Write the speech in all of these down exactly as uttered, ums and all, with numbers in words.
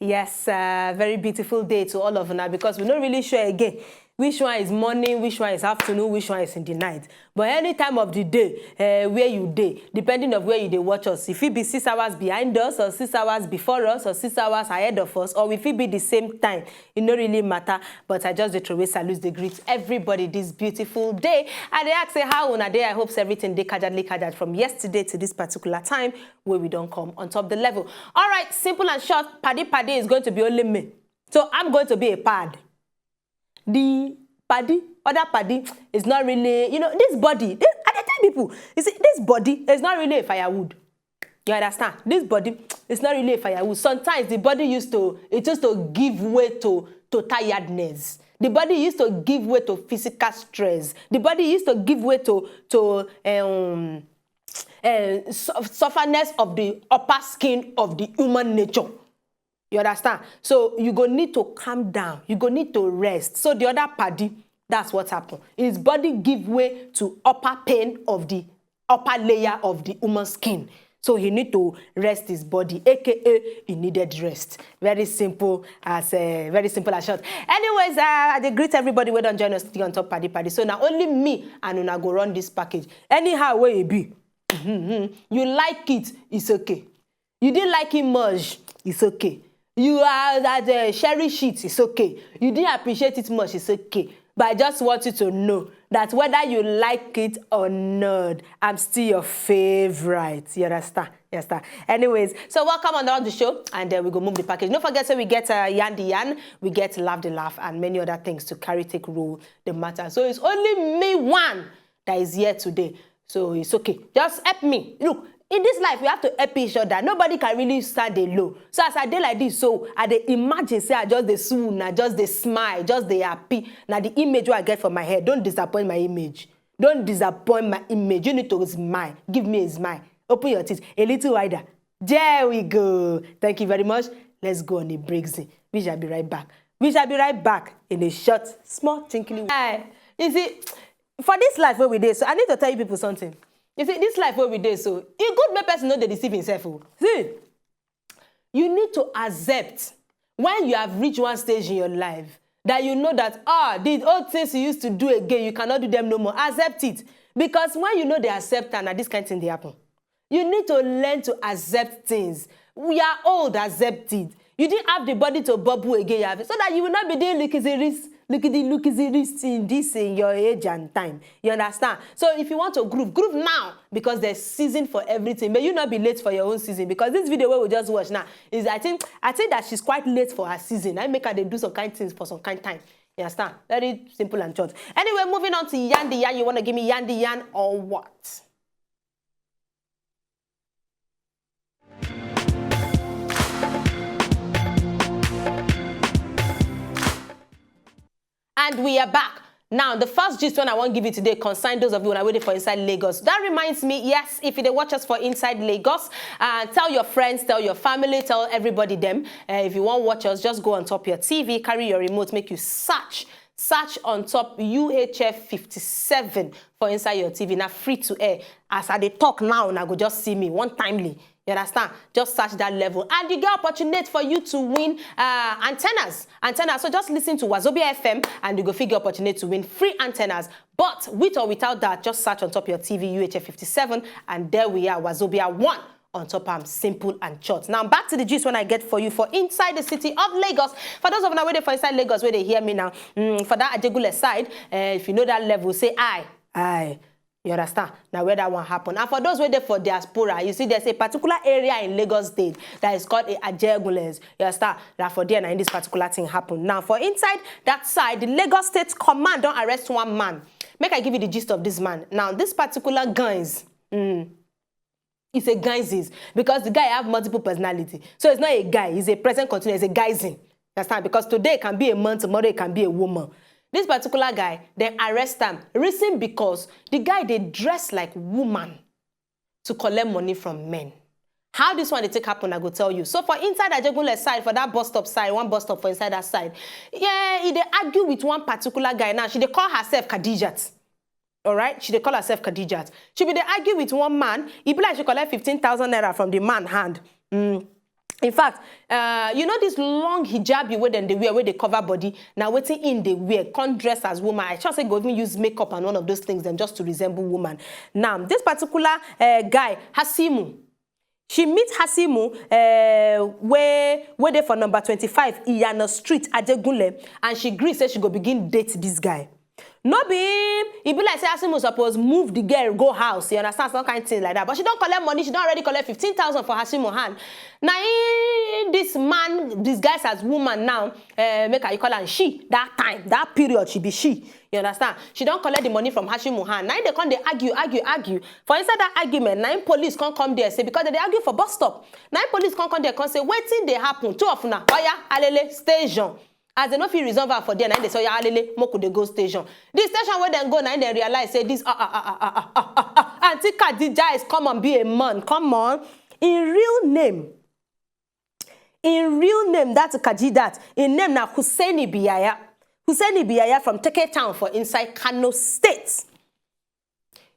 Yes, uh, very beautiful day to all of una, because we no really sure again which one is morning, which one is afternoon, which one is in the night. But any time of the day, uh, where you dey, depending of where you dey watch us, if it be six hours behind us, or six hours before us, or six hours ahead of us, or if it be the same time, it no really matter. But I just dey throw away salute, dey greet everybody this beautiful day. I dey ask say how una dey. I hope say everything dey kajadly kajad from yesterday to this particular time where we don't come on top the level. All right, simple and short, paddy paddy is going to be only me. So I'm going to be a pad. The paddy, other paddy, is not really, you know, this body. This, I dey tell people, you see, this body is not really a firewood. You understand? This body is not really a firewood. Sometimes the body used to, it used to give way to to tiredness. The body used to give way to physical stress. The body used to give way to to um, uh, su- sufferness of the upper skin of the human nature. You understand? So you go need to calm down. You go need to rest. So the other party, that's what happened. His body give way to upper pain of the upper layer of the human skin. So he need to rest his body, A K A he needed rest. Very simple as uh, very simple as short. Anyways, uh, I dey greet everybody wey don join us today on top Paddy Paddy. So na only me and una go run this package. Anyhow wey e be, mhm, you like it, it's okay. You didn't like it much, it's okay. You are that uh, cherish it, it's okay. You didn't appreciate it much, it's okay. But I just want you to know that whether you like it or not, I'm still your favorite. You understand? You understand? Anyways, so welcome on the show, and uh, we go move the package. Don't forget, say we get uh, Yan the Yan, we get Laugh the Laugh, and many other things to carry take rule the matter. So it's only me one that is here today. So it's okay. Just help me. Look, in this life, we have to help each other. Nobody can really stand alone. So as I dey like this, so I dey imagine say I just dey swoon, I just dey smile, just dey happy. Now the image wey I get for my head, don't disappoint my image. Don't disappoint my image. You need to smile. Give me a smile. Open your teeth a little wider. There we go. Thank you very much. Let's go on a break. Zi. We shall be right back. We shall be right back in a short, small, tinkly way. Eh, you see, for this life where we dey, so I need to tell you people something. You see, this life where we dey, so e good make person no dey deceive himself. Oh. See, you need to accept when you have reached one stage in your life that you know that ah, the old things you used to do again, you cannot do them no more. Accept it. Because when you know they accept and this kind of thing they happen. You need to learn to accept things. We are old, accept it. You didn't have the body to bubble again, you have it. So that you will not be doing likiziris, likidi likiziris in this in your age and time. You understand? So if you want to groove, groove now because there's season for everything. May you not be late for your own season because this video we will just watch now is I think I think that she's quite late for her season. I make her they do some kind things for some kind time. You understand? Very simple and short. Anyway, moving on to Yan the Yan. You want to give me Yan the Yan or what? And we are back. Now, the first gist one I want to give you today concern those of you who are waiting for inside Lagos. That reminds me, yes, if you dey watch us for inside Lagos, uh, tell your friends, tell your family, tell everybody them. Uh, if you want watch us, just go on top your T V, carry your remote, make you search, search on top U H F fifty-seven for inside your T V. Now, free to air. As I dey talk now, now go just see me one timely. You understand? Just search that level. And you get opportunity for you to win uh, antennas. Antennas. So just listen to Wazobia F M and you go figure opportunity to win free antennas. But with or without that, just search on top your T V U H F fifty-seven and there we are, Wazobia one on top am, simple and short. Now back to the gist when I get for you for inside the city of Lagos. For those of you waiting for inside Lagos, where they hear me now, mm, for that Ajegule side, uh, if you know that level, say I, I. You understand? Now where that one happen. And for those where they for diaspora, you see there's a particular area in Lagos State that is called a Ajegunles. You understand? That for there now in this particular thing happen. Now for inside that side, the Lagos State command don't arrest one man. Make I give you the gist of this man. Now this particular guns, mm, it's a guises because the guy have multiple personality. So it's not a guy, he's a present continuous, it's a guising. Understand? Because today it can be a man, tomorrow it can be a woman. This particular guy, they arrest him. Reason because the guy they dress like woman to collect money from men. How this one they take happen, I go tell you. So for inside Ajegunle side, for that bus stop side, one bus stop for inside that side, yeah, he they argue with one particular guy. Now she they call herself Khadijat. All right, she they call herself Khadijat. She be they argue with one man. He be like she collect fifteen thousand naira from the man hand. Mm. In fact, uh, you know this long hijab wey dem dey wear, wey dey cover body, na wetin im dey wear, come dress as woman. I sure say go even use makeup and one of those things dem just to resemble woman. Now, this particular uh, guy, Hasimu, she meet Hasimu uh, wey wey dey for number twenty-five Iyana Street, Ajegunle, and she gree say she go begin date this guy. No be him, e be like say Hasimu suppose move the girl go house, you understand, some kind thing like that. But she don collect money, she don already collect fifteen thousand for Hasimu hand. Na him, this man disguised as woman now, uh, make I call am she, that time, that period, she be she, you understand? She don collect the money from Hasimu hand. Na him dey come dey argue, argue, argue. For inside that argument, na him police come come there say, because dem dey argue for bus stop. Na him police come come there come say, wetin dey happen? Two of una, oya, alele, station. As dem no fit resolve am for there, na im dey say, oya, alele, make we dey go station. The station wey dem go, na im dem realize say this, ah, ah, ah, ah, ah, ah, ah, ah, ah, Aunty Khadija is come and be a man. Come on. In real name, in real name, that Kajidat, im name na Hussaini Biyaya. Hussaini Biyaya from Teke Town for inside Kano State.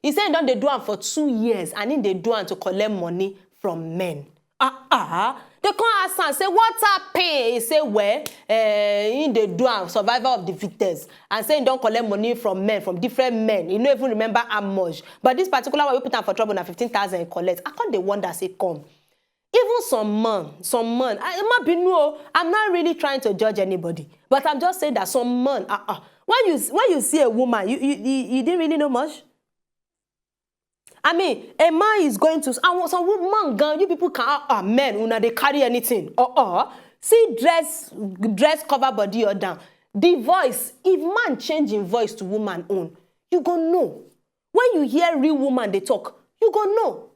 He say he don dey do am for two years and he dey do am to collect money from men. Ah ah. They come ask am say, what happen? He say, well, eh, he dey do am, survivor of the fittest, and say he don collect money from men, from different men. He no even remember how much. But this particular one wey put am for trouble na fifteen thousand he collect. I come dey wonder say, come. Even some man, some man, I, má bínú o, I'm not really trying to judge anybody, but I'm just saying that some man, ah ah, when you, when you see a woman, you, you, you, you didn't really know much. I mean, a man is going to, and some wo-, man gan, you people can, ah, ah, men, una dey carry anything. Uh uh. See dress, dress cover body or down. The voice, if man change in voice to woman own, you go know. When you hear real woman dey talk, you go know.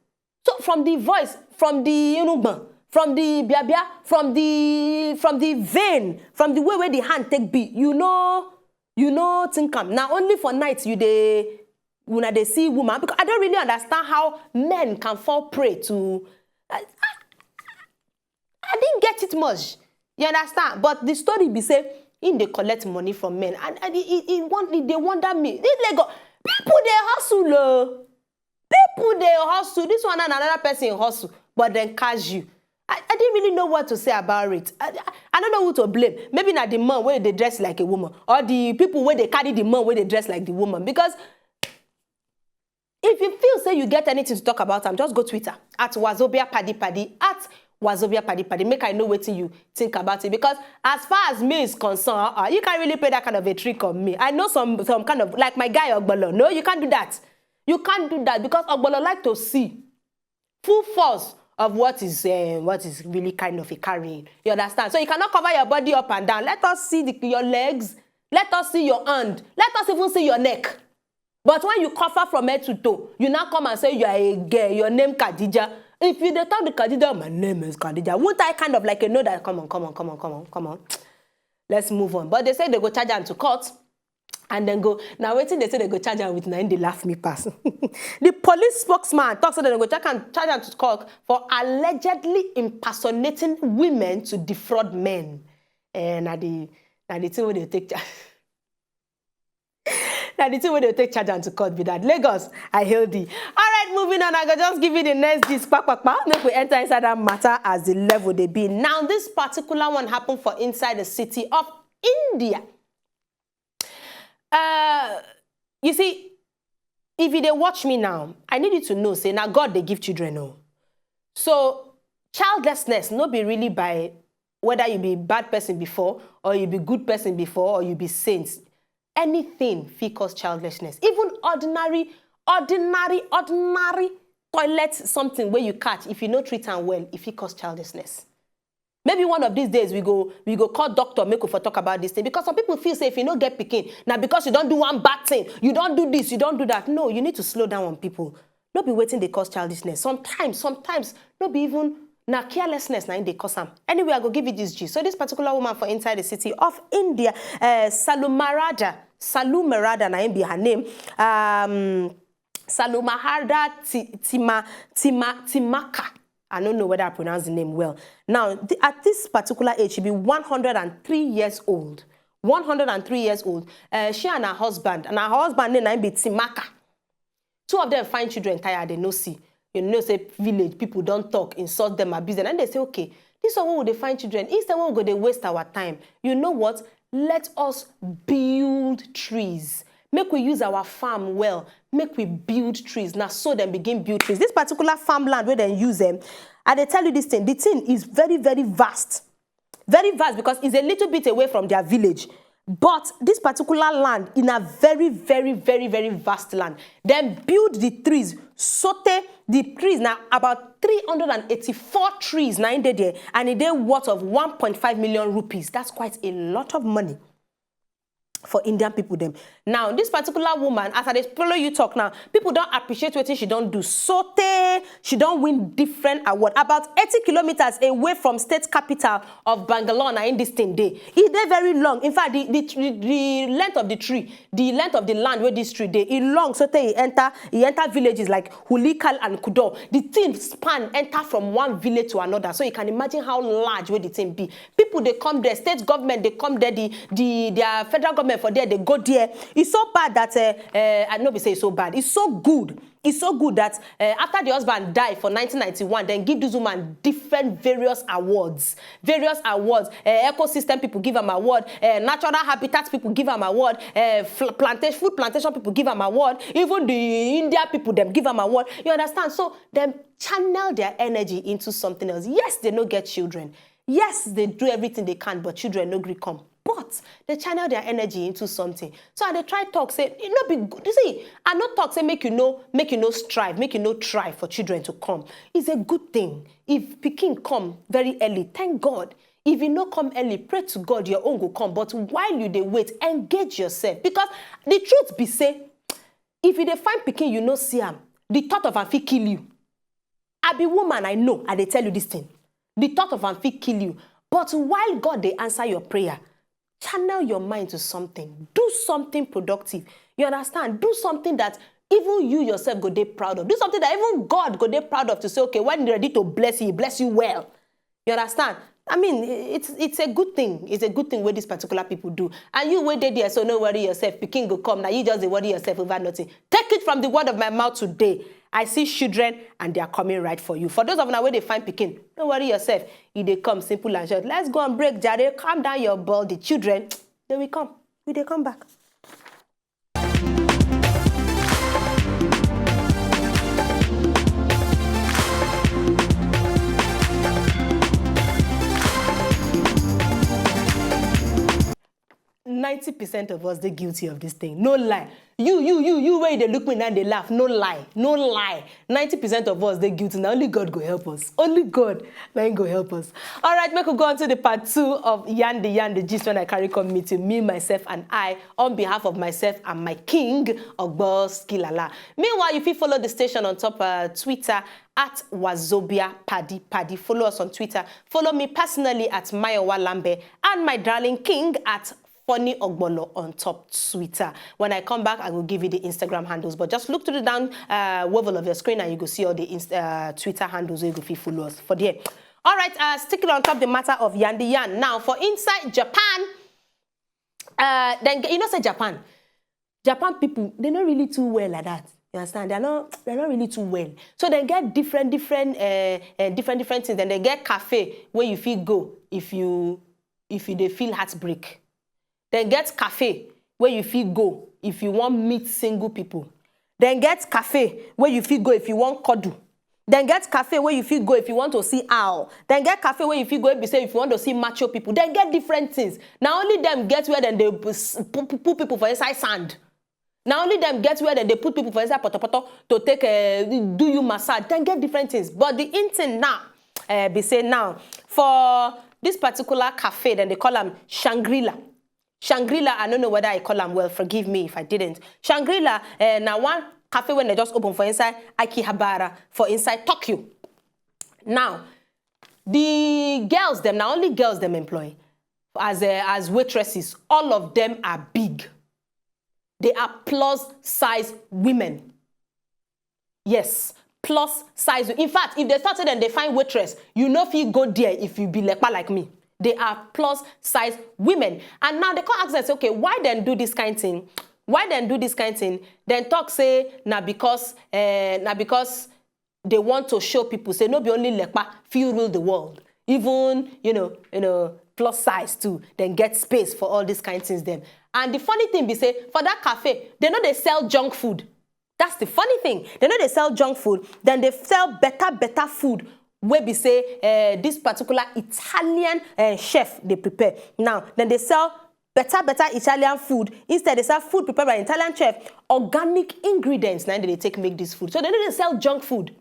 So from the voice, from the inugban, from the biabia, from the, from the vein, from the way where the hand take be, you know, you know, think am. Now only for night you dey, una dey see woman, because I don't really understand how men can fall prey to. I, I, I didn't get it much. You understand? But the story be say, him dey collect money from men, and, and he, he, he, want, he dey wonder me. This Lagos people dey hustle o. People dey hustle. This one na another person hustle, but then catch you. I, I didn't really know what to say about it. I, I, I don't know who to blame. Maybe na the man wey dey dress like a woman, or the people wey dey carry the man wey dey dress like the woman. Because if you feel say you get anything to talk about am, just go Twitter at Wazobia Paddy Paddy, at Wazobia Paddy Paddy. Make I know wetin you think about it. Because as far as me is concerned, uh, you can't really pay that kind of a trick on me. I know some, some kind of, like my guy Ogbolo. No, you can't do that. You can't do that because Ogbolo like to see full force of what is, uh, what is really kind of a carrying. You understand? So you cannot cover your body up and down. Let us see the, your legs. Let us see your hand. Let us even see your neck. But when you cover from head to toe, you now come and say you are a girl, your name Khadija. If you dey talk the Khadija, my name is Khadija. Won't I kind of like a know that, come on, come on, come on, come on, come on. Let's move on. But they say they go charge am to court and then go. Now wetin they say they go charge am with, na im dey laugh me pass. The police spokesman talk say they go charge am, charge am to court for allegedly impersonating women to defraud men. And na the, na the thing wey they take charge. Na the thing wey they take charge am to court be that. Lagos, I hail thee. All right, moving on. I go just give you the next gist, pa, pa, pa. Make we enter inside that matter as the level they be. Now, this particular one happened for inside the city of India. Uh, you see, if you dey watch me now, I need you to know say na God dey give children o. So childlessness no be really by whether you be bad person before, or you be good person before, or you be saint. Anything fit cause childlessness. Even ordinary, ordinary, ordinary toilet something wey you catch, if you no treat am well, e fit cause childlessness. Maybe one of these days we go, we go call doctor make we for talk about this thing, because some people feel say if you no get pikin, na because you don do one bad thing, you don do this, you don do that. No, you need to slow down on people. No be wetin dey cause childishness. Sometimes, sometimes no be even, na carelessness na im dey cause am. Anyway, I go give you this gist. So this particular woman for inside the city of India, uh, Salumarada, Salumarada na im be her name. Um, Salumaharda Ti-, Tima, Tima, Timaka. I don't know whether I pronounce the name well. Now, th-, at this particular age, she be one hundred and three years old. One hundred and three years old. Uh, she and her husband, and her husband name na im be Timaka. Two of them find children tired, they no see. You know say village people don talk, insult them, abuse them, and they say, "Okay, this one wey we dey find children, instead wey we go dey waste our time, you know what? Let us build trees. Make we use our farm well. Make we build trees." Now, so dem begin build trees. This particular farmland where dem use them, I dey tell you this thing. The thing is very, very vast, very vast, because it's a little bit away from their village. But this particular land in a very, very, very, very vast land, then build the trees. Sote, the trees now, about three hundred and eighty-four trees now in there, and it dey worth of one point five million rupees. That's quite a lot of money for Indian people them. Now, this particular woman, as I dey follow you talk now, people don't appreciate what she don't do. Sote, she don't win different award. About eighty kilometers away from state capital of Bangalore, na in this thing dey. E dey very long. In fact, the, the, the, the length of the tree, the length of the land where this tree dey, e long. Sote, e enter, e enter villages like Hulikal and Kudo. The thing span enter from one village to another. So you can imagine how large where the thing be. People dey come there, state government dey come there, the the their federal government for there dey go there. It's so bad that uh, uh, I no be say it's so bad. It's so good. It's so good that uh, after the husband die for nineteen ninety-one, then give this woman different various awards, various awards. Uh, ecosystem people give am award, uh, natural habitat people give am award, uh, fl- plantation, food plantation people give am award, even the India people them give am award. You understand? So them channel their energy into something else. Yes, they no get children. Yes, they do everything they can, but children no gree come. But they channel their energy into something. So I dey try talk say e no be good. You see, I no talk say make you no make you no strive, make you no try for children to come. It's a good thing if pikin come very early. Thank God. If you no come early, pray to God your own go come. But while you dey wait, engage yourself, because the truth be say, if you dey find pikin, you no see am, the thought of am fit kill you. I be woman, I know, I dey tell you this thing. The thought of am fit kill you. But while God dey answer your prayer, channel your mind to something. Do something productive. You understand? Do something that even you yourself go dey proud of. Do something that even God go dey proud of, to say, "Okay, when ready to bless you, he bless you well." You understand? I mean, it's it's a good thing. It's a good thing what these particular people do. And you wait there, so no worry yourself. Pikin go come. Now you just dey worry yourself over nothing. Take it from the word of my mouth today. I see children and they are coming right for you. For those of now where they find pikin, don't worry yourself. If they come, simple and short. Let's go and break, Jare. Calm down your body. Children, they will come. We they come back. Ninety percent of us dey guilty of this thing. No lie. You, you, you, you, where they look me now, they laugh. No lie. No lie. Ninety percent of us dey guilty. Now only God go help us. Only God now go help us. All right, make we go on to the part two of Yandi Yandi gist when I carry come meet you. Me, myself, and I, on behalf of myself and my king, Ogbo Skilala. Meanwhile, you fit follow the station on top uh, Twitter at Wazobia Paddy Paddy. Follow us on Twitter. Follow me personally at Mayowa Lambe and my darling king at Funny Ogbolo on top Twitter. When I come back, I will give you the Instagram handles. But just look to the down uh, oval of your screen and you go see all the inst- uh, Twitter handles where you go fit follow us for there. All right, uh, sticking on top the matter of Yandi Yan. Now, for inside Japan, uh, then you know say Japan, Japan people, they're not really too well like that. You understand? They're not they're not really too well. So they get different, different, uh, uh, different, different things. Then they get cafe where you feel go if you if you they feel heartbreak. Then get cafe where you feel go if you want meet single people. Then get cafe where you feel go if you want cuddle. Then get cafe where you feel go if you want to see owl. Then get cafe where you feel go if you say if you want to see macho people. Then get different things. Now only them get where then they put, put, put people for inside sand. Now only them get where then they put people for inside potopoto to take uh, do you massage. Then get different things. But the in thing now, uh, be say now for this particular cafe, then they call them Shangri-La. Shangri-La, I don't know whether I call them well. Forgive me if I didn't. Shangri-La, uh, now one cafe when they just open for inside Akihabara for inside Tokyo. Now, the girls them now only girls them employ as uh, as waitresses. All of them are big. They are plus size women. Yes, plus size. In fact, if they start to then they find waitress, you know if you go there if you be lepa like me. They are plus size women. And now they come ask us, okay, why then do this kind thing? Why then do this kind thing? Then talk say na because uh, na because they want to show people say no be only lepa fit rule the world, even you know you know plus size too, then get space for all these kind things them. And the funny thing be say for that cafe, they know they sell junk food. That's the funny thing. They know they sell junk food, then they sell better better food. Where be say uh, this particular Italian uh, chef they prepare now, then they sell better better Italian food. Instead, they sell food prepared by Italian chef, organic ingredients. Now they take make this food, so they know they sell junk food.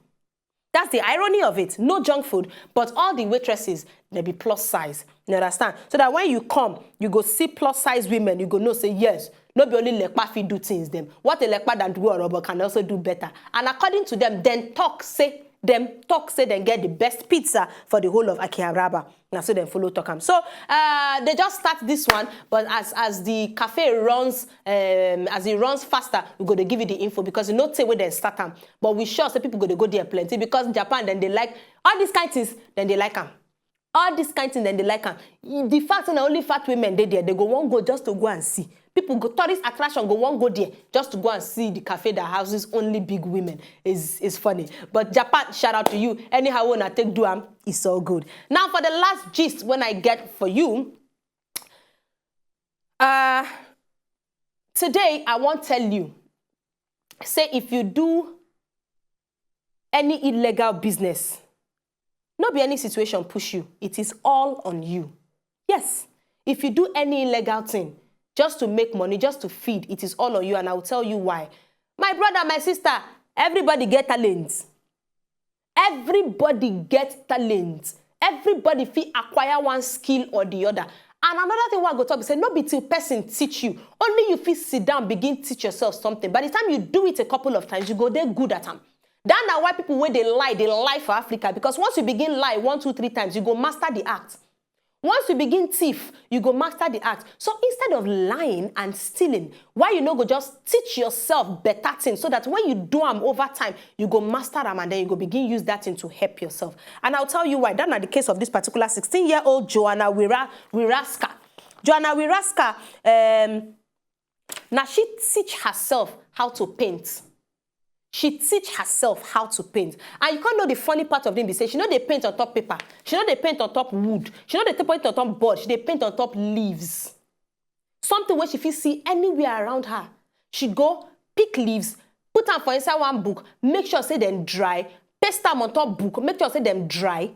That's the irony of it. No junk food, but all the waitresses, they be plus size. You understand? So that when you come, you go see plus size women, you go know say yes, no be only lepa fit do things them. What a lepa than do or can also do better. And according to them, then talk say them talk say then get the best pizza for the whole of Akihabara. Now so then follow talk am. So uh, they just start this one, but as as the cafe runs, um, as it runs faster, we go to give you the info because you know say where they start am. But we sure say people go to go there plenty because Japan then they like all these kind things, then they like them. All this kind thing then they like them. The fact that only fat women they there, they go one go just to go and see. People go tourist attraction go one go there just to go and see the cafe that houses only big women. Is is funny. But Japan, shout out to you. Anyhow, when I take do am, it's all good. Now for the last gist when I get for you, uh, today I won't tell you. Say if you do any illegal business, no be any situation push you. It is all on you. Yes, if you do any illegal thing just to make money, just to feed, it is all on you, and I will tell you why. My brother, my sister, everybody get talent. Everybody get talent. Everybody fit acquire one skill or the other. And another thing wey I go talk be say no be till person teach you. Only you fit sit down begin teach yourself something. By the time you do it a couple of times, you go dey good at am. That na why people wey dey lie dey lie for Africa, because once you begin lie one, two, three times, you go master the act. Once you begin thief, you go master the act. So instead of lying and stealing, why you no go just teach yourself better things so that when you do am over time, you go master am and then you go begin use that thing to help yourself. And I'll tell you why. That's not the case of this particular sixteen-year-old Joanna Wira Wiraska. Joanna Wiraska, um, now she teach herself how to paint. She teach herself how to paint. And you can't know the funny part of them be say she know they paint on top paper. She know they paint on top wood. She know they paint on top board. She they paint on top leaves. Something where she fit see anywhere around her. She go pick leaves, put them for inside one book, make sure say them dry, paste them on top book, make sure say them dry.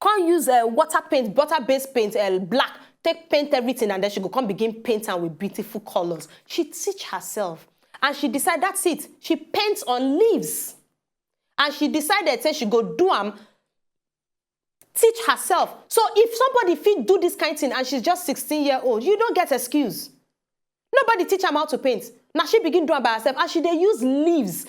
Come use uh, water paint, butter-based paint, uh, black, take paint everything, and then she go come begin paint am with beautiful colors. She teach herself, and she decide that's it. She paints on leaves, and she decided say she go do am, teach herself. So if somebody fit do this kind thing and she's just sixteen year old, you don't get excuse. Nobody teach am how to paint. Now she begin do am by herself, and she dey use leaves.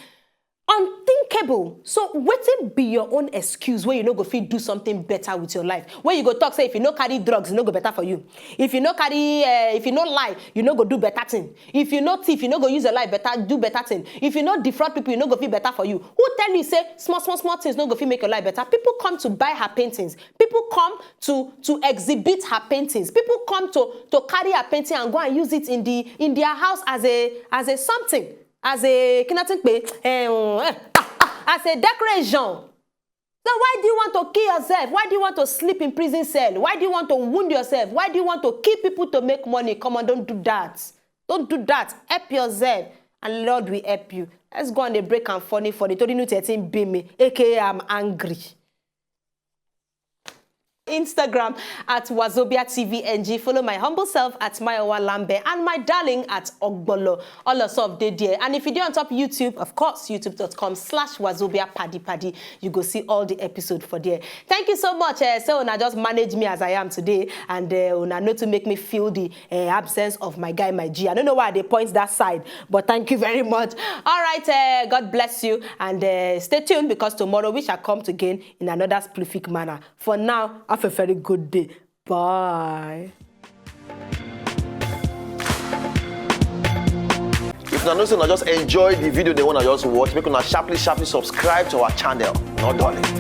Unthinkable. So wetin be your own excuse where you no go fit do something better with your life? Where you go talk say if you no carry drugs, e no go better for you. If you no carry, uh, if you no lie, you no go do better thing. If you no thief, you no go use your life better, do better thing. If you no defraud people, e no go fit better for you. Who tell you say small, small, small things no go fit make your life better? People come to buy her paintings. People come to to exhibit her paintings. People come to to carry her painting and go and use it in the in their house as a as a something, as a kinatin pe, eh, eh, ah, ah, as a decoration. So why do you want to kill yourself? Why do you want to sleep in prison cell? Why do you want to wound yourself? Why do you want to kill people to make money? Come on, don't do that. Don't do that. Help yourself, and Lord will help you. Let's go on a break and funny for the Todinu thirteen Bimi, aka I'm angry. Instagram at Wazobia T V N G. Follow my humble self at Mayowa Lambe and my darling at Ogbolo. All of us dey there. And if you dey on top YouTube, of course, youtube dot com slash Wazobia Paddy Paddy. You go see all the episode for there. Thank you so much. Uh, so now just manage me as I am today, and uh, una know to make me feel the uh, absence of my guy, my G. I don't know why they point that side, but thank you very much. All right, uh, God bless you, and uh, stay tuned because tomorrow we shall come again in another splific manner. For now, have a very good day. Bye. If una know say una just enjoy the video, they wanna just watch, make una sharply, sharply subscribe to our channel. No darling.